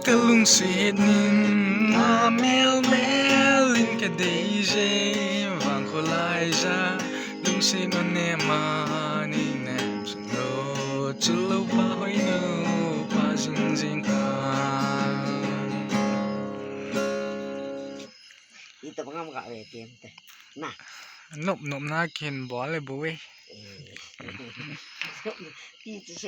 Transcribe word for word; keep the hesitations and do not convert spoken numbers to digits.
Lungset nin a mel mel in ka dei je, vang kholai ja, lungset ma ne ma ni ne sung lo, chu lo pa hoi no, pa jing jing pa. Ita bangam ka ve tem te. Na. Nop nop na kin bol le bu e. Eh. Ti ti se.